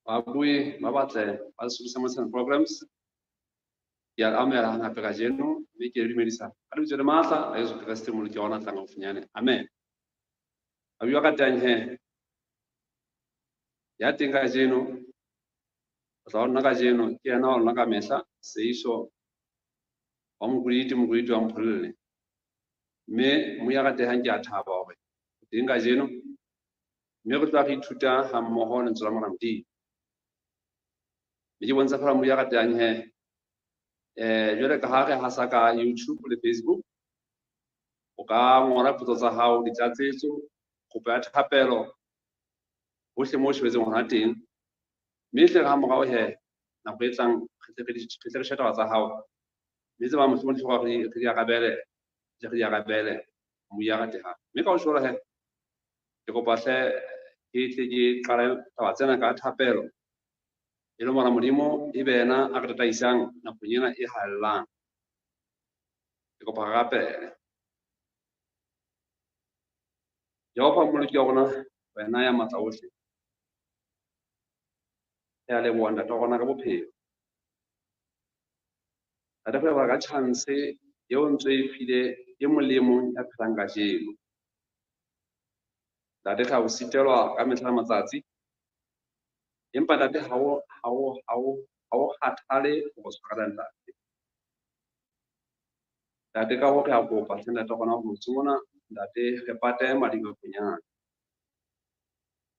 Babui ba batle ba Sesotho sa programs. Ke a amohela hape kajeno mme ke le dumedisa ka lebitso le matla la Jesu Kreste Mmoloki wa rona tlang haufinyane. Amen. Babui ba ratang he, ya teng kajeno, o tla ho nna kajeno, ke yena wa lona ka mehla, Seiso wa Mokwiditi, Mokwiditi wa Mpholle. Mme moya ratehang ke a thaba hore o teng kajeno, mme re tla re ithuta ha mmoho lentswe la Morena Modimo. Mme ke bontsha fela moya ratehang he, jwale ka ha re hasa ka YouTube le Facebook, o ka ngola potso tsa hao, ditlatsetso, kopo ya thapelo, hohle moo o shebetseng hona teng. Mme tle re ha morao he, nako e tlang re tle re shebe taba tsa hao. Mme tse bang mohlomong di hloka re di arabele, re di arabele, moya ratehang. Mme ka ho jwalo he, ke kopa hle ke tle ke qale taba tsena ka thapelo. E le Morena Modimo e be yena a re tataisang nakong ena e hallang. Ke kopa re rapele. Jehova Mmoloki wa rona, wena ya matla ohle. Re a leboha Ntate wa rona ka bophelo. Ntate, re leboha ka chance eo ntse e file e mong le mong ya phelang kajeno. Ntate, re a o sitelwa ka mehla le matsatsi. Empa Ntate, ha o kgathale ho re tshwarela Ntate. Ntate, ka hoo re a kopa hle Ntate rona hore motseng ona, Ntate, re pate mading a Konyana.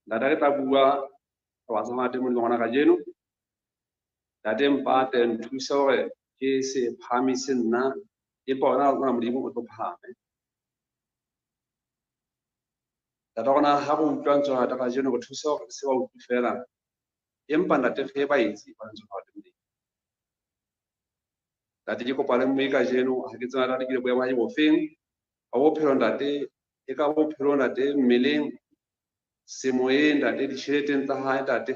Ntate, re tla bua taba tsa Ntate Modimo rona kajeno. Ntate, mpate, nthuse hore ke se phahamise nna, empa wena Morena Modimo o tlo phahame. Ntate rona, ha re utlwa lentswe la Ntate kajeno, re thuse hore re se ba utlwe feela, empa Ntate re ba etse ba lentswe la Ntate Modimo. Ntate, ke kopa le mmoe kajeno, ha ke tsebe Ntate ke le boemo bo feng ba bophelo Ntate, e ka bophelo Ntate, mmeleng, semoyeng Ntate, ditjheleteng tsa hae Ntate.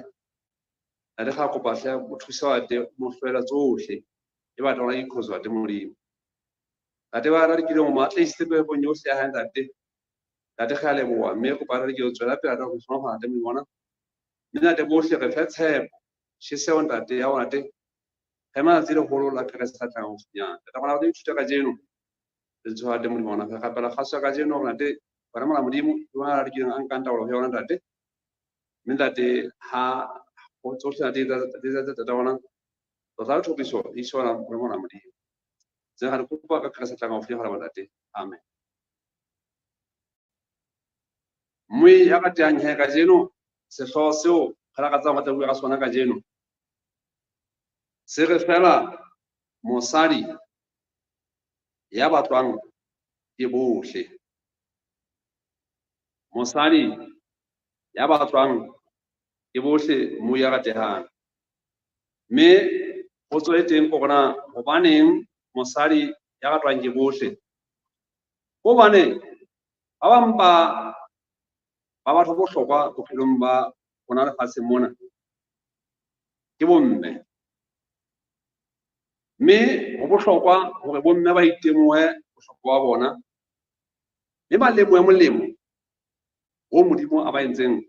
Ntate, re a kopa hle o thuse Ntate, mo hlwela tsohle e batla hona dikhoso Ntate Modimo. Ntate, ba rata ke le mo atlehisitse pehong yohle ya hae Ntate. Ntate, re a leboha, mme re kopa re ke o tswela pele Ntate, ho hlompha Ntate Modimo ona. Mme Ntate, bohle re fe tshepo, tjheseho Ntate ya hore Ntate, re matsatsi leholo la Kreste a tlang haufinyane. Ntate, rona re tlo ithuta kajeno lentswe la Ntate Modimo ona. Re rapela kgaso ya kajeno hore Ntate, wena Morena Modimo, ke wena a rekileng a nkang taolo ho yona Ntate. Mme Ntate, ha ho tsohle Ntate tsa Ntate rona, tlotla le thoriso di iswe ho Morena Modimo. Tsena re kopa ka Kreste tlang haufinyane hore Ntate. Amen. Mme ya ratehang he kajeno, sehlooho seo re lakatsang ho tla bua ka sona kajeno, se re fela mosadi ya batlwang ke bohle. Mosadi ya batlwang ke bohle, mmu ya ratehang. Mme potso e teng ke hore na hobaneng mosadi ya ratwang ke bohle? Hobane ba bang ba batho bohlokwa bophelong ba rona lefatsheng mona ke bomme. Mme ho bohlokwa hore bomme ba itemohe bohlokwa ba bona, mme ba lemohe molemo o Modimo a ba entseng,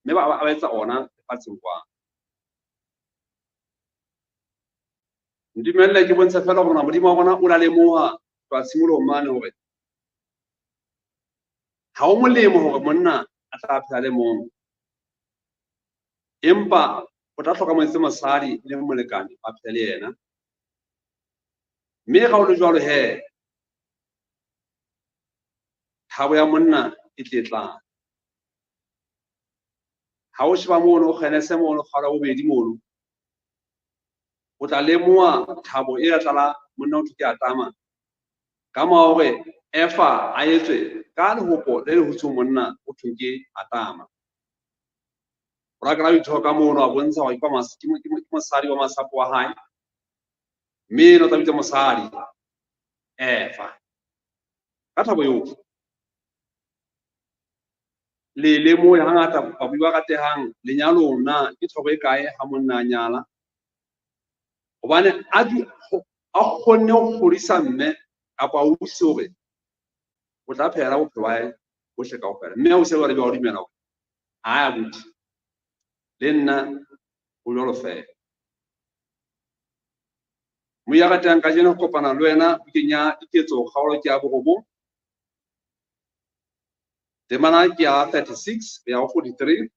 mme ba etsa ona lefatsheng kwano. Ntumelle ke bontshe fela hore Modimo wa rona o la lemoha tloha tshimolohong mane hore ha ho molemo hore monna a tla phela le mong, empa o tla hloka moetse mosadi le molekane ba phele le yena. Mme ha ho le jwalo he, thabo ya monna e tle tlang. Ha o sheba mono, Genese mono, kgaolo ya bobedi mono, o tla lemoha thabo e tlala monna o thwe ke Adama, ka mora hore Eva a etswe ka lehopo le le hutsweng monna o thweng ke Adama. O ra kala ithoka mono, a bontsha hore ke mosadi wa masapo wa hae, mme ena o tla bitsa mosadi Eva. Ka thabo yohle. Le lemohe hangata babui ba ratehang lenyalong na ke thabo e kae ha monna a nyala, hobane a kgonne ho kgodisa mme kapa a utlwisise hore o tla phela bophelo ba hae bohle kaofela. Mme o se ba re ba o dumela hore ha ya buti. Le nna ho jwalo feela. Moya ratang kajeno ho kopana le wena bukeng ya Diketso kgaolo ke ya 9. Temana ke ya 36 ho ya ho 43.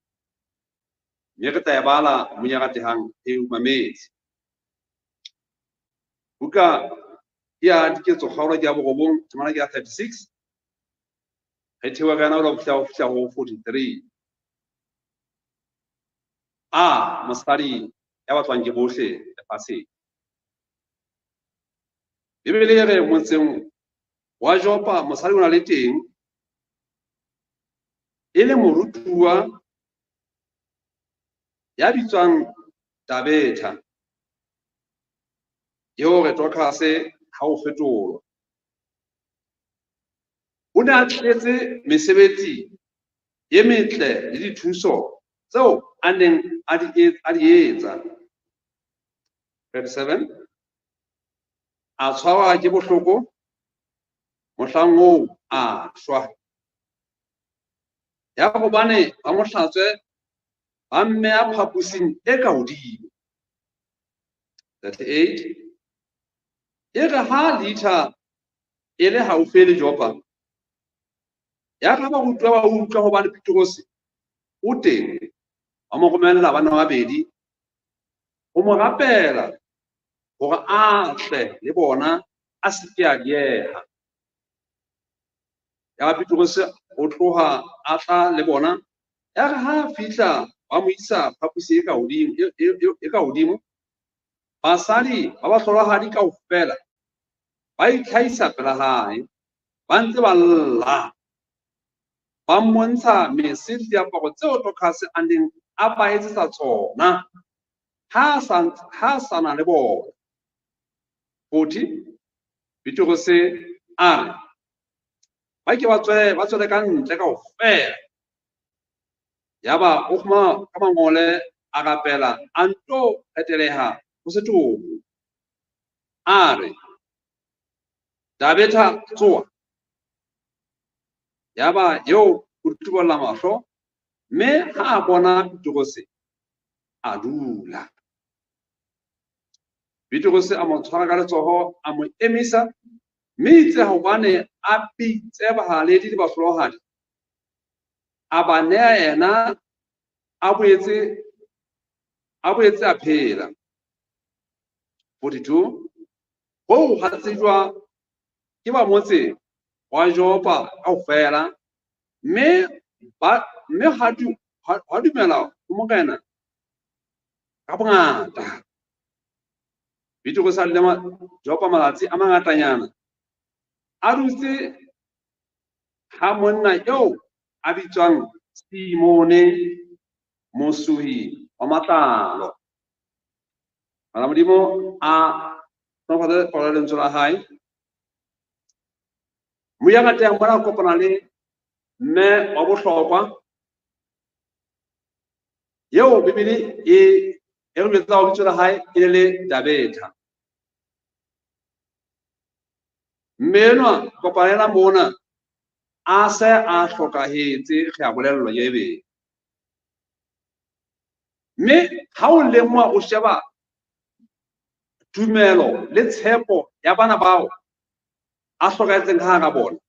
Mme re tla e bala moya ratehang e o mametse. Buka ya Diketso kgaolo ke ya 9, temana ke ya 36. Re theoha ka yona ho fihla ho 43. A mosadi ya batlwang ke bohle lefatsheng. Bibele e re motseng wa Jopa mosadi o na le teng e le morutuwa ya bitswang Tabetha, ke hore Dorcas ha o fetolwa. O ne a tletse mesebetsi e metle le dithuso tseo a neng a di etsa. 37. A tshwarwa ke bohloko mohlang oo a shwa. Ya hobane ba mo hlatswe ba mmeya phaposing e ka hodimo. 38. E re ha Litha e le haufi le Jopa, ya ka barutuwa ba utlwa hobane Petrose o teng, ba mo romella bana ba babedi ho mo rapela hore a tle le bona a se ke a dieha. Ya Petrose o tloha a tla le bona, ya re ha a fihla ba mo isa phaposing e ka hodimo. Basadi ba bahlolohadi kaofela ba itlhahisa pela hae, ba ntse ba lla, ba mmontsha mese le diaparo tseo Dorcas a neng a ba etsetsa tsona ha sa na le bona. 40. Petrose a re ba ke ba tswele ka ntle kaofela. Yaba o kguma ka mangole a rapela a nto reteleha ho setopo. A re, Tabetha, tsoha. Yaba eo o tubolla mahlo, mme ha a bona Petrose a dula. Petrose a mo tshwara ka letsoho, a mo emisa, mme itse hobane a bitse bahalaledi le bahlolohadi, a ba nea yena a boetse a phela. 42. Hoo ha tsejwa ke ba motse wa Jopa kaofela, mme ha dumela ho Morena ka bongata. Petrose a dula Jopa matsatsi a mangatanyana, a dutse ha monna eo a bitswang Simone, mosuhi wa matlalo. Bana Modimo a hlohonolofatse palo ya lentswe la hae. Moya ratehang mona kopana le mme wa bohlokwa eo Bibele e re jwetsa hore lebitso la hae e le Tabetha. Mme enwa kopanela mona a se a hlokahetse, re a bolellwa ke Bibele. Mme ha o lemoha o sheba tumelo le tshepo ya bana bao a hlokahetseng ka hara bona,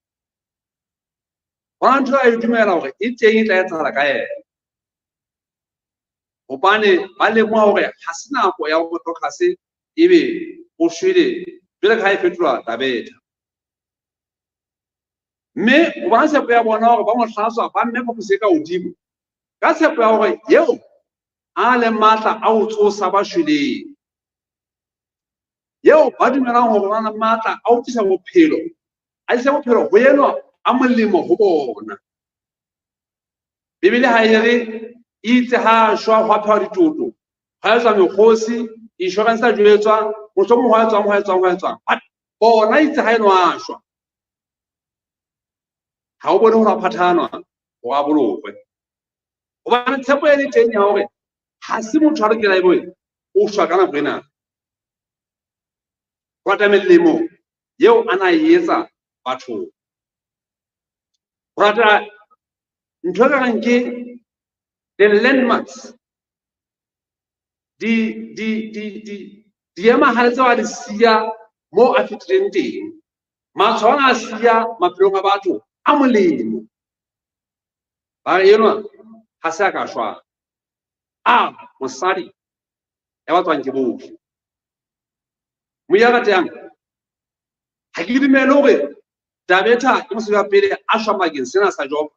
hona ntho a e dumela hore e teng e tla etsahala ka yena. Hobane ba lemoha hore ha se nako ya hore Dorcas ebe o shwele jwale ka ha e fetolwa Tabetha. Mme o bona tshepo ya bona hore ba mo hlatswa ba mme phaposi e ka hodimo, ka tshepo ya hore eo a le matla a ho tsosa ba shweleng, eo ba dumelang hore ba na le matla a ho tlisa bophelo, a tlise bophelo ho enwa a molemo ho bona. Bibele ha e re itse ha shwa hwa phehwa ditoto, hwa etswa mekgosi, insurance ya jwetswa, mohlomong hwa etswang, hwa etswang, hwa etswang. But bona itse ha enwa a shwa, ha o bone hore a phathanwa hore a bolokwe. Hobane tshepo e le teng ya hore ha se motho a lokela ebe o shwa ka nako ena. Ho rata melemo eo a na e etsa bathong. Ho rata ntho e ka reng ke the landmarks. Di di di di diemahale tseo a di siya moo a fetileng teng. Matshwao a siya maphelong a batho a molemo. Ba re enwa ha se a ka shwa. A mosadi ya batswang ke bohle. Moya ratehang, ha ke dumele hore Tabetha ke mosadi wa pele a shwa bakeng sena sa Jopa.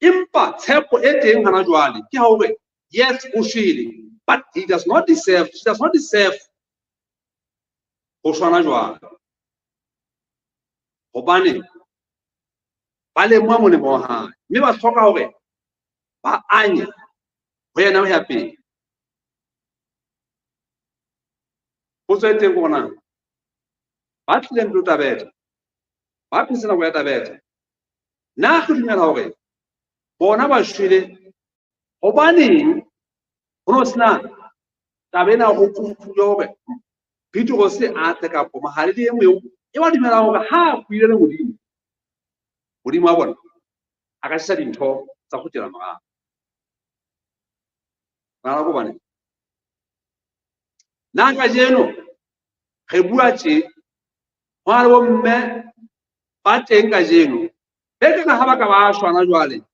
Empa tshepo e teng hana jwale ke hore yes, o shwele, but he does not deserve, she does not deserve ho shwana jwale. Hobane ba lemoha molemo wa hae, mme ba hloka hore ba anye ho yena ho ya pele. Potso e teng ke hore na ba tlileng pele ho Tabetha, ba phetse nako ya Tabetha, na re dumela hore bona ba shwele hobaneng ho no sena taba ena ho kutlwe hore Petrose a tle kapo mohaledi e mong e ba dumela hore ha a buile le Modimo, Modimo wa bona a ka tlisa dintho tsa kgutlela morao. Nahana ko hobane na kajeno re bua tje, ho na le bomme ba teng kajeno be kana ha ba ka ba shwana jwale,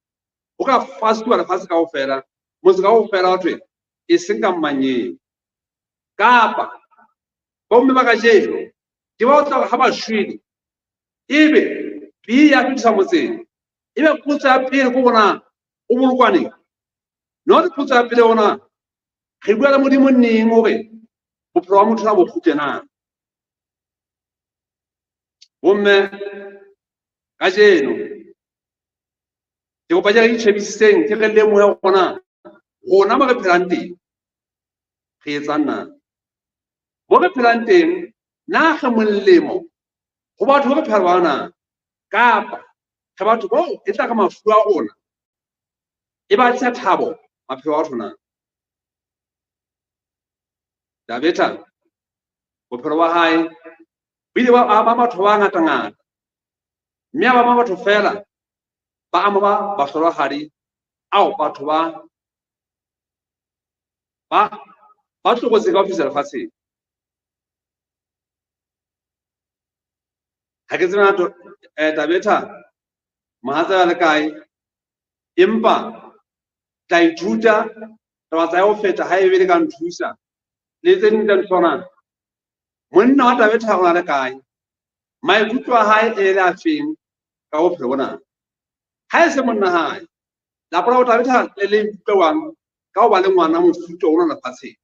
ho ka fasuwa lefatshe kaofela, motse kaofela ho thwe e seng ka mmanyeng. Kapa bomme ba kajeno ke ba tla ha ba shwele, ebe pii ya fetisa motseng, ebe potso ya pele ko bona o bolokwaneng. Not potso ya pele ona re bua le Modimo neng hore bophelo ba motho na bo kgutle na. Bomme kajeno ke kopa ke re itjhebisiseng, ke re lemohe hore na rona mo re phelang teng re etsang na. Mo re phelang teng na re molemo ho batho ba re phelang ba na, kapa re batho bao e tla ka mafu a rona e ba tlisa thabo maphelo a batho na. Tabetha bophelo ba hae bo ile ba ama batho ba bangata-ngata, mme a ba ama batho feela, ba ama ba bahlolohadi ao batho ba ba tlokotsing ka ho fetisa lefatsheng. Ha ke tsebe na Tabetha mohatsa le kae, empa tla ithuta taba tsa ho feta ha ebe le ka nthusa le tse ding tsa ntshwanang. Monna wa Tabetha o na le kae? Maikutlo a hae e le a feng ka bophelo bona? Ha e se monna hae, lapa la Tabetha le le ikutlwang ka ho ba le ngwana mofuta ona lefatsheng.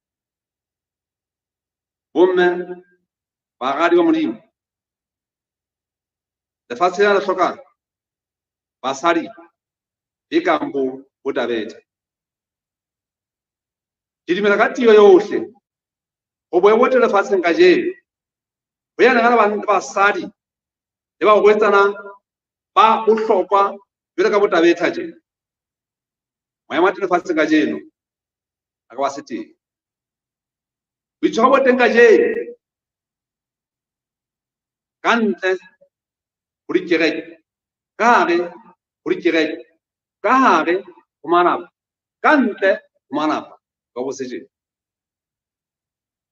Bomme, baradi ba Modimo, lefatshe lena le hloka basadi be kang bo Tabetha. Ke dumela ka tiyo yohle ho boemo bo lefatsheng kajeno, ho ya le banna le basadi le barwetsana ba bohlokwa jwalo ka bo Tabetha tje. Maemo a teng lefatsheng kajeno a ka ba se teng. Boitshwaro bo teng kajeno ka ntle ho dikereke, ka hare ho dikereke, ka hare ho malapa, ka ntle ho malapa ba bo sejeng.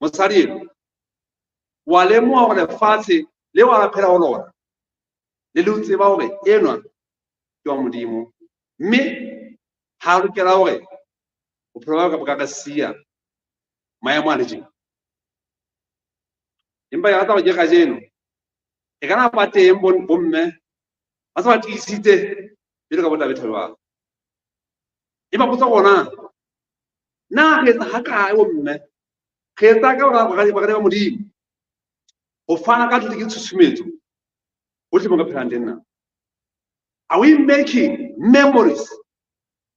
Mosadi eno wa lemoha hore lefatshe leo a phela ho lona le le o tseba hore enwa ke wa Modimo, mme ha lokela hore bophelo ba ka bo ka re siya maemo a le tjena. Empa ke rata hore ke kajeno e ka na ba teng bomme ba se ba tiisitse jwalo ka bo Tabetha jwalo. Empa potso rona, na re etsa hakae bomme? Re etsa ka baradi ba Modimo ho fana ka thuto ke tshusumetso hohle mo re phelang teng na? Are we making memories?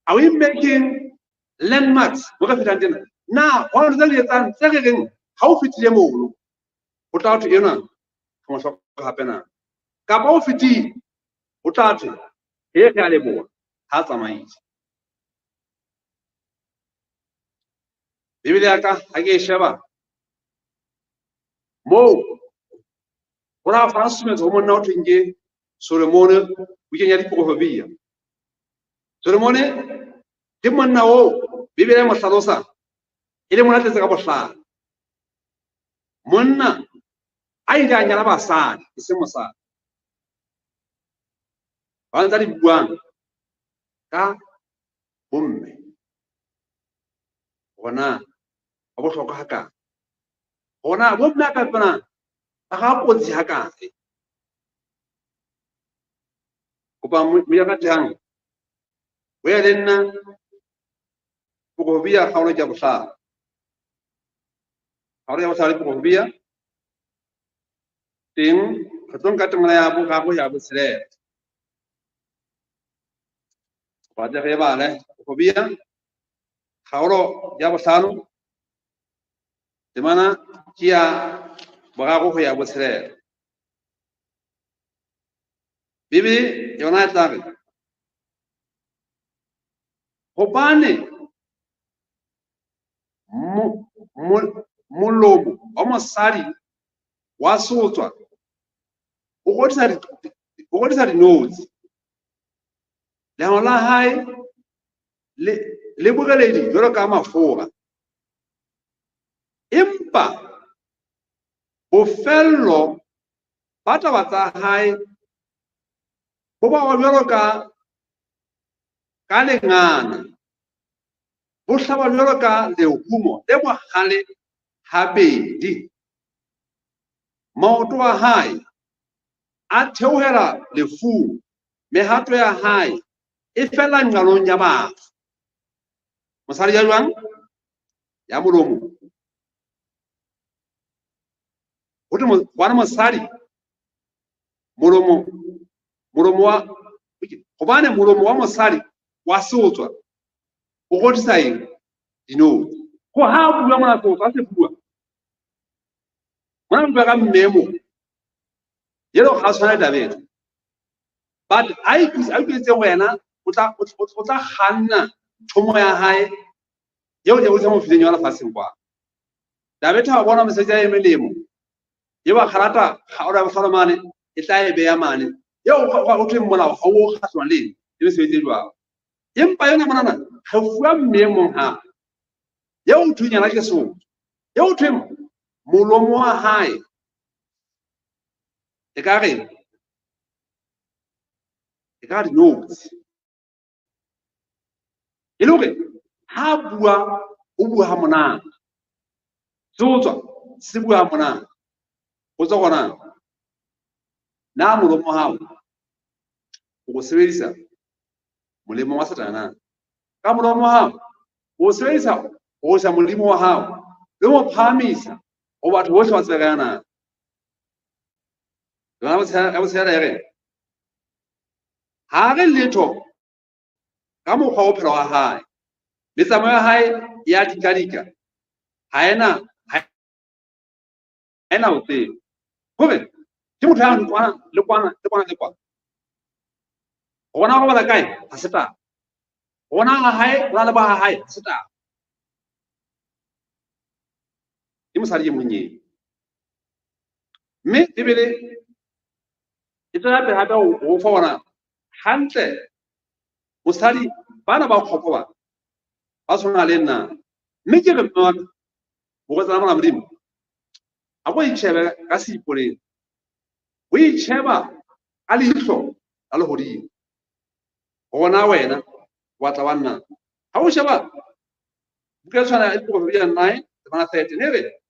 Are we making landmarks mo re fetang teng na? Na ho na le tse re etsang tse re reng ha o fetile mono ho tla thwe enwa re mo hloka hape na? Kapa o fetile ho tla thwe he re a leboha ha tsamaile. Bibele ya ka ha ke e sheba moo ho na fa susumetso ho monna ho thweng ke Solomone bukeng ya Diproverbia. Solomone ke monna oo Bibele e mo hlalosa E le monna tletse ka bohlale. Monna a ile a nyala basadi, e seng mosadi. Ba ntsa di buang ka bomme. Hore na ba bohlokwa hakae. Hore na bomme a ka tsena ba ga kotsi hakae. Kopa moya ratehang o ye le nna Proverbia kgaolo ya bohlano. Kgaolo ya bohlano Proverbia teng re tlo nka temana ya boraro ya botshelela. Kopa tle re e bale Proverbia kgaolo ya bohlano temana ke ya boraro ho ya botshelela. Bibele yona e tla re hobane molomo wa mosadi wa sotswa o rodisa dinotshi. Leano la hae le boreledi jwalo ka mafura. Empa bofello ba taba tsa hae bo ba jwalo ka lengana, bo hlaba jwalo ka lerumo le bohale habedi. Maoto a hae a theohela lefung, mehato ya hae e fela nqalong ya bafu. Mosadi ya jwang? Ya molomo. Ho thwe hobane mosadi molomo, molomo wa, hobane molomo wa mosadi wa seotswa o rodisa eng? Dinotshi. Ho ha bua mona seotswa se bua. Mona bua ka mme mo. Yelo ga tshwana le David. But a ikuetse wena o tla kganna thomo ya hae eo ke botsa mo fileng yona lefatsheng kwa. David ha bona mosadi ya melemo. E ba kgalata kgaolo ya bohlano mane e tla e beya mane. Eo o thweng molao ha o kgahlwa le e mesebetsi e jwalo. Empa yona monana re fuwa mme mong hape. Eo o thweng yena ke seotswa. Eo o thweng molomo wa hae e ka re e ka dinotshi. E le hore ha bua o bua ha monate. Seotswa se bua ha monate. O tswa hona na molomo wa hao o sebedisa molemong wa Satana na? Ka molomo wa hao o sebedisa ho isa Modimo wa hao le ho phahamisa ho batho bohle ba tsebe ka yona. Ya botshelela e re ha re letho ka mokgwa wa bophelo wa hae, metsamao ya hae ya dikadika ha ena ho tseba. Hore ke motho ya kwana le kwana le kwana le kwana. Rona robala kae? Ha se taba. Rona ha hae, rona le ba ha hae, ha se taba. Ke mosadi e mong eo. Mme Bibele e tswela pele hape ho fa ona hantle mosadi bana ba kgopo ba ba tshwana le nna. Mme ke re mme wa ka, morwetsana mona Modimo, a ko itjhebe ka seiponeng. O itjheba ka leihlo la lehodimo. Rona wena wa tla wa nna. Ha o sheba buka e tshwana ya Proverbia 9 temana 13 e re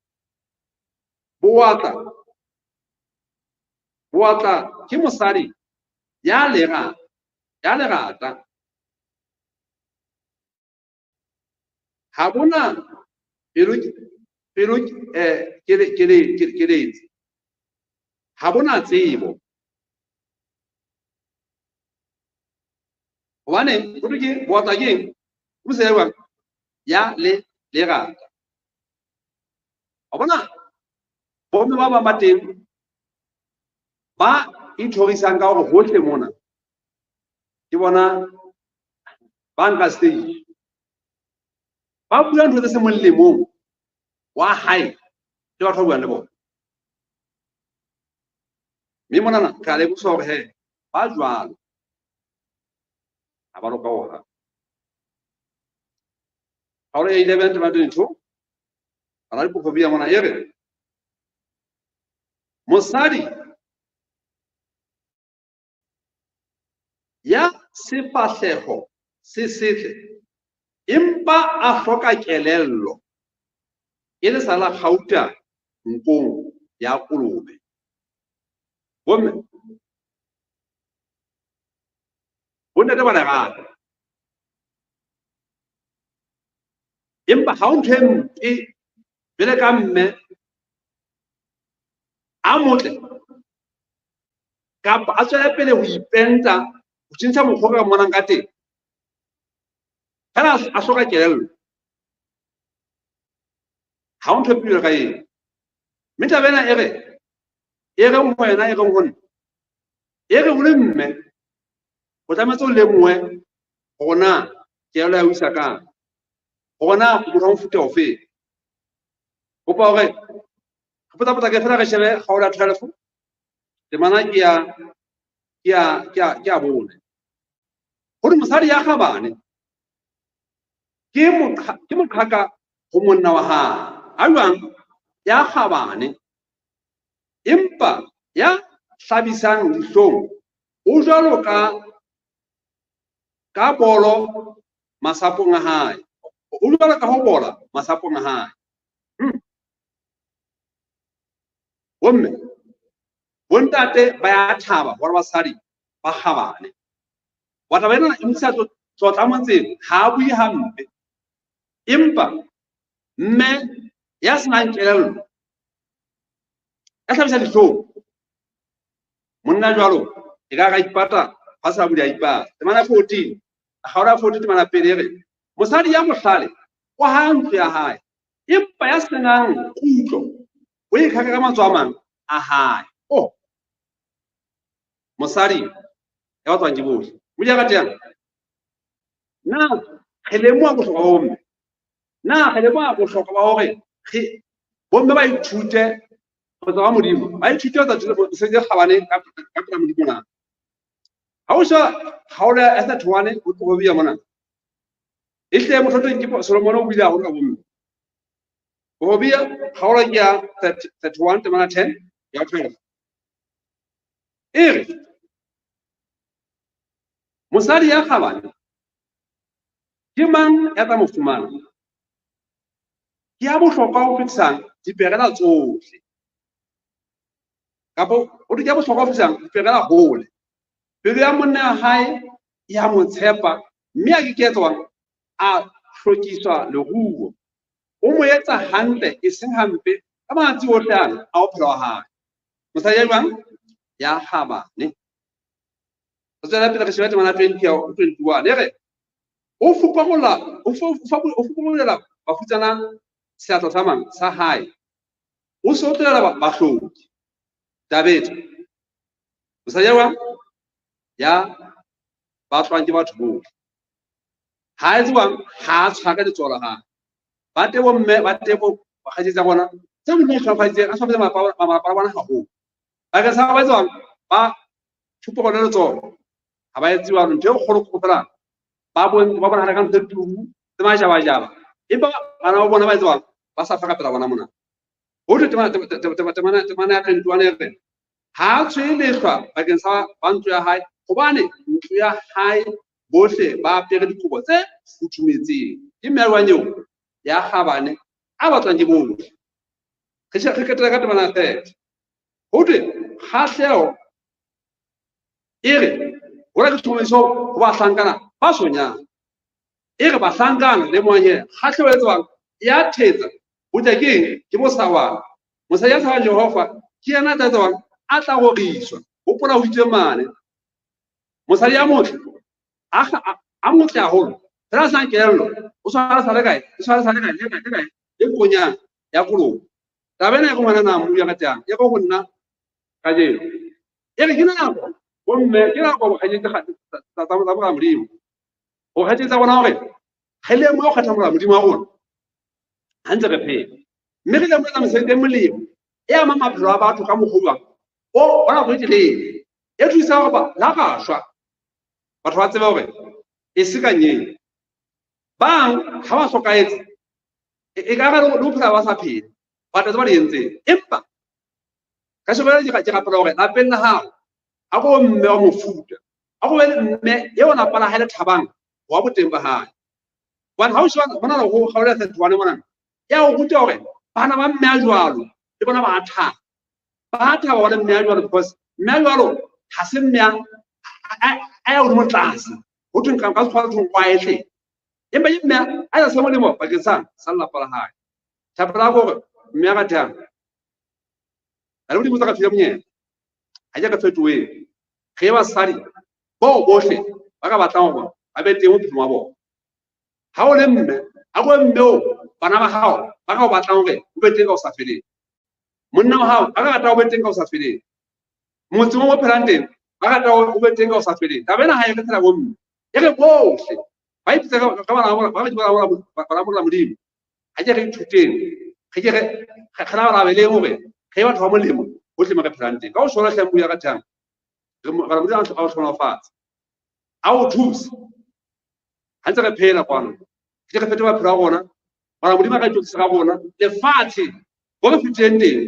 bowatla, bowatla ke mosadi ya lerata. Ha bona pelo pelo keletsi. Ha bona tsebo. Hobane ho thwe ke bowatla ke eng? O se jwang? Ya le lerata. Wa bona bomme ba bang ba teng ba ithorisang ka hore hohle mona ke bona ba nka stage. Ba bua ntho tse seng molemong wa hae le batho ba buang le bona. Mme monana re a leboha hore he ba jwalo ha ba loka hohang. Kgaolo ya 11 temana 22. Bala diprofobia mona e re mosadi ya sefahleho se setle empa a hloka kelello e le sala kgauta nkong ya kolobe. Bomme, bontate ba lerato, empa ha o ntho e mpe jwale ka mme a motle kapa a tswele pele ho ipenta, ho tjhentjha mokgwa o ka mmonang ka teng, fela a hloka kelello, ha o ntho e mpe jwalo ka eo. Mme taba ena e re, e reng ho wena, e reng ho nna, e re o le mme o tlametse o lemohe hore na kelello ya o isa kae, hore na o motho wa mofuta ofe. Kopa hore re potlapotla fela re shebe kgaolo ya 12, temana ke ya, ke ya, ke ya, ke ya bone. Hore mosadi ya kgabane ke moqha, ke moqhaka ho monna wa hae. A jwang? Ya kgabane empa ya hlabisang dihlong o jwalo ka bolo masapong a hae. O jwalo ka ho bola masapong a hae. Bomme, bontate ba ya thaba hore basadi ba kgabane. Wa taba ena e modisa tlotla motseng, ha a bue hampe. Empa mme ya senang kelello, ya hlabisa dihlong, monna jwalo e ka ra ipata ha sa bule a ipata. Temana 14, kgaolo ya 14 temana pele e re, mosadi ya mohlale o ha ntlo ya hae, empa ya senang kutlo o e khaka ka mantswe a mang a hae. Oh, mosadi ya batlwang ke bohle. Modimo ya ratehang, na re lemoha bohlokwa ba bomme? Na re lemoha bohlokwa ba hore re bomme ba ithute ho tswa Modimo, ba ithute ho tswa mosebetsi e kgabane ka pela Modimo na? Ha o sheba kgaolo ya 31 ho Proverbia mona, e hle motho teng ke Solomon o buile haholo ka bomme. Proverbia kgaolo ke ya 31 temana 10 ya 12. E re mosadi ya kgabane ke mang ya tla mo fumana? Ke ya bohlokwa ho fetisang diperela tsohle. Kapa o re ke ya bohlokwa ho fetisang diperela hole. Pelo ya monna ya hae ya mo tshepa, mme a ke ke etswang a hlokiswa leruo. O mo etsa hantle e seng hampe ka matsatsi ohle ana a bophelo ba hae. Mosadi ya jwang? Ya kgabane. Re tswela pele re shebe temana 20 ya 21. E re, o fupamola, o o fupamolela bafutsana seatla sa mang? Sa hae. O se o tlohela bahloki. David. Mosadi ya jwang? Ya batlwang ke batho bohle. Ha etse jwang? Ha a tshware letsoho la hae. Ba teng bomme, ba teng bo bakgaitsedi tsa bona, tse Modimo a hlomphaditseng, a hlomphaditse malapa a bona haholo. Bakeng sa ba etsang, ba fupamola letsoho, ha ba etse jwalo. Ntho e kgolo ke fela ba ba bonahala ka ntho e turu tse majabajaba, empa bana ba bona ba etse jwang? Ba sa fa ka pela bona mona. Ho thwe temana ya 21 e re, ha a tshwele lehlwa bakeng sa ba ntlo ya hae, hobane ntlo ya hae bohle ba apere dikobo tse futhumetseng. Ke mme ya jwang eo? Ya kgabane, a batlwang ke bohle. Re re qetela ka temana ya 30. Ho thwe kgahleho e re hona ke tlhokomediso ho bahlankana ba sonyang. E re bahlankana le moang he, kgahleho e tswang ya thetsa ho tla ke eng? Ke bosawana. Mosadi ya tshabang Jehova ke yena a tla tswang a tla roriswa. Hopola ho itswe mane. Mosadi ya motle a motle haholo, fela a senang kelello, o tshwana sa le kae? O tshwana sa le kae? Le kae? Le kae? Le konyana ya kolobe. Taba ena e re ngwana na mmu ya ratehang, e re ho nna kajeno. E re ke nako bomme, ke nako bokgaitsedi tsa mora Modimo. Ho kgaitsedi tsa rona hore re lemohe ho kgetha mora Modimo wa rona ha ntse re phela. Mme re lemohe etsa mesebetsi e molemo e amang maphelo a batho ka mokgwa o jwang? O wa nako e telele. E thusa hore la ba shwa, batho ba tsebe hore e se ka nyeng. Bang ha ba hlokahetse, E ka re le ho phela ba sa phele. Batho tse ba di entseng. Empa ka shebela ke rapela hore lapeng la hao a ko mme wa mofuta. A go be le mme eo lapa la hae le thabang wa boteng ba hae. Hobane ha o sheba mona ho kgaola 31 mona. Ya o ruta hore bana ba mme a jwalo le bona ba thaba. Ba thaba hore mme a jwalo because mme a jwalo ha se mme a ya hodimo tlase. Ho thweng ka tshwara thweng quietly. Empa ke mme a ya se molemo bakeng sa lelapa la hae. Thapelo ya hore mme a ratang. A le modimo tsa ka file monyetla. Ha ke ka fetoheng. Re basadi bao bohle ba ka batlang hore ba be teng bophelong ba bona. Ha o le mme, ha o mme o bana ba hao ba ka o batlang hore o be teng ka ho sa feleng. Monna wa hao ba ka rata o be teng ka ho sa feleng. Motseng o phelang teng ba rata o be teng ka ho sa feleng. Taba ena ha e re fela bomme. E re bohle ba ipitsa ka bana ba ba Modimo. Ha ke re ithuteng, re ke re labalabeleng hore re batho ba molemo hohle mo re phelang teng. Ka ho shwela hle ya ka thang. Re Modimo a o hlohonolofatse. A o thuse. Ha ntse re phela kwano. Ke re fete maphelo a rona. Mara Modimo a ka itlotlisa ka rona. Lefatshe bo re fetileng teng.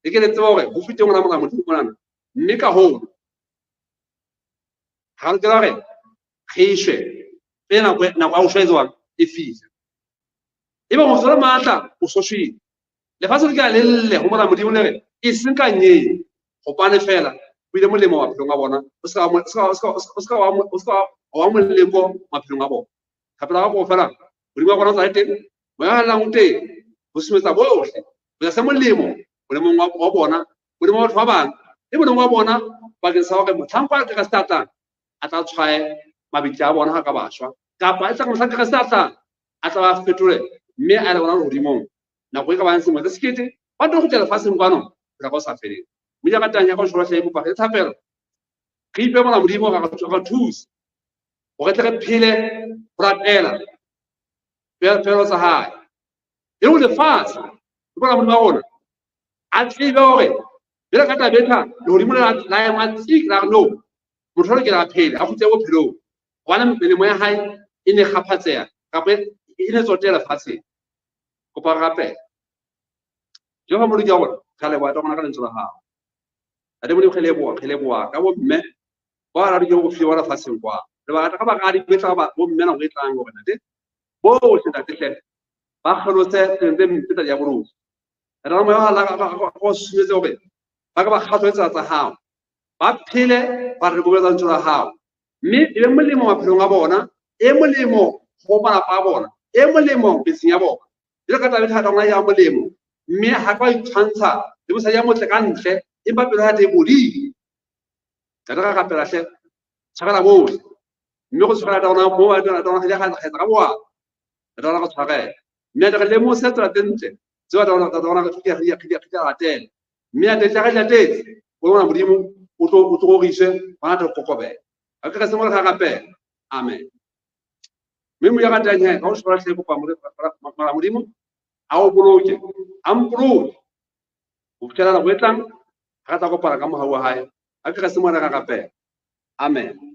Le ke le tseba hore ho feteng rona mora Modimo monana. Mme ka hoo ha re lokela hore re shwe pele nako ya ho shwa e jwang e fihla. Ebe motho le matla o so shwele. Lefatshe le ka le lle ho mora Modimo le re e seng ka nyeng hobane fela o ile molemo maphelong a bona o ska wa moleko maphelong a bona. Thapelo ya go fela Modimo wa rona o tla teng moya wa lang o teng ho sumetsa bohle ho se molemo molemong wa bona molemo wa batho ba bang le molemo wa bona bakeng sa hore mohlanka wa Kreste a tlang a tla tshwaye mabitla a bona ha ka ba shwa kapa e tla mohlanka Kreste a tlang a tla ba fetole mme a le bona lehodimong nako e ka bang selemo se sekete ba tlo kgutlela lefatsheng kwano ho tla ka ho sa feleng. Mme jaaka tang ya ka ho hle kopa re thapelo re ipe mona Modimo ra re thuse hore tle re phele ho rapela pelo tsa hae. E ho lefatshe le bona Modimo wa rona a tsebe hore jwale ka taba ena lehodimo la ema tsik la re no motho o lokela a phele a kgutle bophelong hobane melemo ya hae e ne kgaphatseha kapa e ne tsotela lefatsheng. Kopa re rapele. Jehova Modimo wa rona, re a leboha rona ka lentswe la hao. Ntate Modimo, re leboha ka bomme ba radileng go fiwa lefatsheng kwa. Re ba rata ka baradi ba tla ba bomme nako e tlang hore ntate bohle ntate hle ba kgelose tse mpe tsa diabolosi. Re rata moya wa la go sumetse hore ba ka ba kgatlwe tsela tsa hao. Ba phele ba re bolela lentswe la hao. Mme e be molemo maphelong a bona, e molemo ho malapa a bona, e molemo metseng ya bona. Jwalo ka taba e thata ngwana ya molemo mme ha ka itshwantsha le mosadi ya motle ka ntle empa pelo ya teng e bodile. Ntate ra rapela hle tshwarela bohle mme go tshwarela rona mo ba rona ya ga ka boa. Ntate rona go tshwarela. Mme re lemose tsela tse ntle tseo rona re re latela. Mme a tla re latetse o rona Modimo o tlo roriswe hona tlo kokobela. A ke re se mo re rapela. Amen. Mme moya ratang he ka ho tshwara hle kopa mora Modimo a o boloke a mpoloke ho fihlela nako e tlang ha re tla kopana ka mohau wa hae. A ke re se mo re rapela. Amen.